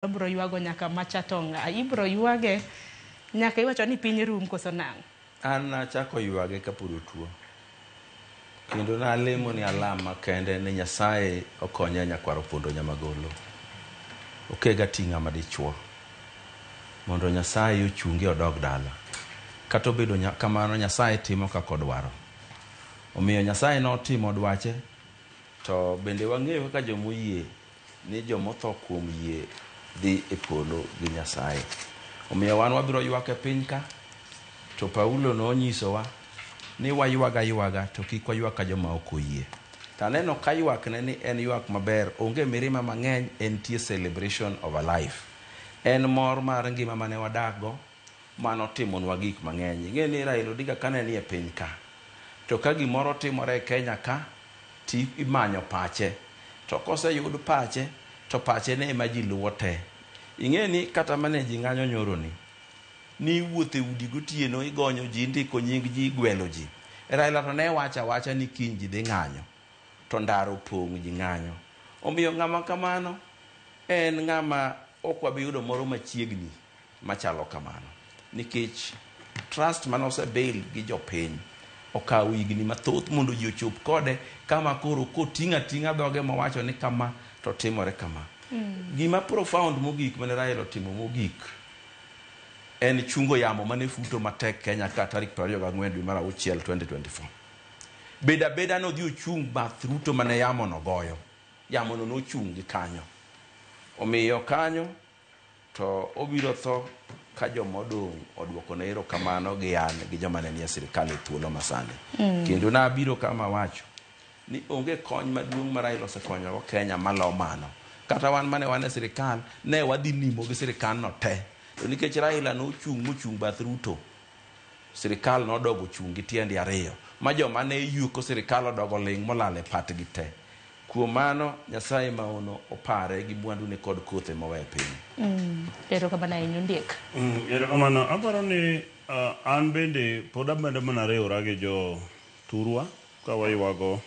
Obro ywago nyaka macha to ng'a? Ibro ywage nyaka iwacho ni piny rum koso nang'o? An nachako ywage kapod otuo. Kendo nalemo ni alam makende ni Nyasaye okonya nyakwar Opondo Nyamagolo. Okega ting'a madichuo. Mondo Nyasaye ochunge odog dala. Kata obedo kamano Nyasaye timo kaka odwaro. Omiyo Nyasaye notimo dwache to bende wang'eyo kaka jomoyie ni jomotho kuom yie dhi e polo gi Nyasaye. Omiyo wan wabiro ywak e piny ka, to Paulo nonyisowa ni waywag aywaga to kik waywag ka joma ok oyie. To aneno ka ywakne ni en ywak maber, onge mirima mang'eny, entie celebration of a life. En mor mar ngima mane wadakgo, manotimonwa gik mang'eny. Ing'e ni Raila Odinga kane nie piny ka, to ka gimoro timore e Kenya ka, ti imanyo pache. To koseyud pache, to pache ne ema ji luwo te. Ing'e ni kata mane ji ng'anyo nyoro ni, ni iwuotho e udi gotieno, igonyo ji, indiko nying ji, igwelo ji. Raila to ne wacho awacha ni kiny ji dhi ng'anyo, to ndara opong' ji ng'anyo. Omiyo ng'ama kamano en ng'ama ok wabi yudo moro machiegni machalo kamano. Nikech trust mane osebuild gi jopiny okawo higni mathoth mondo ji ochop kode kama koro koting'o ating'a dhoge mowacho ni kama to timore kama. Gima profound mogik mane Raila otimo mogik en chungo yamo mane futo matek Kenya ka tarik 24 dwe mar auchiel 2024. Beda abeda nodhi ochung' bath Ruto mane yamo no goyo. Yamo no nochung' gi kanyo. Omiyo kanyo to obiro tho ka joma odong' oduoko ne erokamano gi an gi joma ne nie sirikal e thuolo masani. Kendo nabiro kama wacho ni onge kony maduong' ma Raila osekonyogo Kenya malo mano. Kata wan mane wan e sirikal, ne wadhi nimo gi sirikal no te. To nikech Raila nochung' mochung' bath Ruto, sirikal nodogo chung' gi tiende ariyo, ma joma ne yuko sirikal odogo ling' molal e patgi te. Kuom mano, Nyasaye maono opare gi mwandune kod kothe mowe e piny. Erokamano ahinya Ondiek. Erokamano. Aparo ni an bende pod amedo mana riwora gi jo thurwa ka waywago.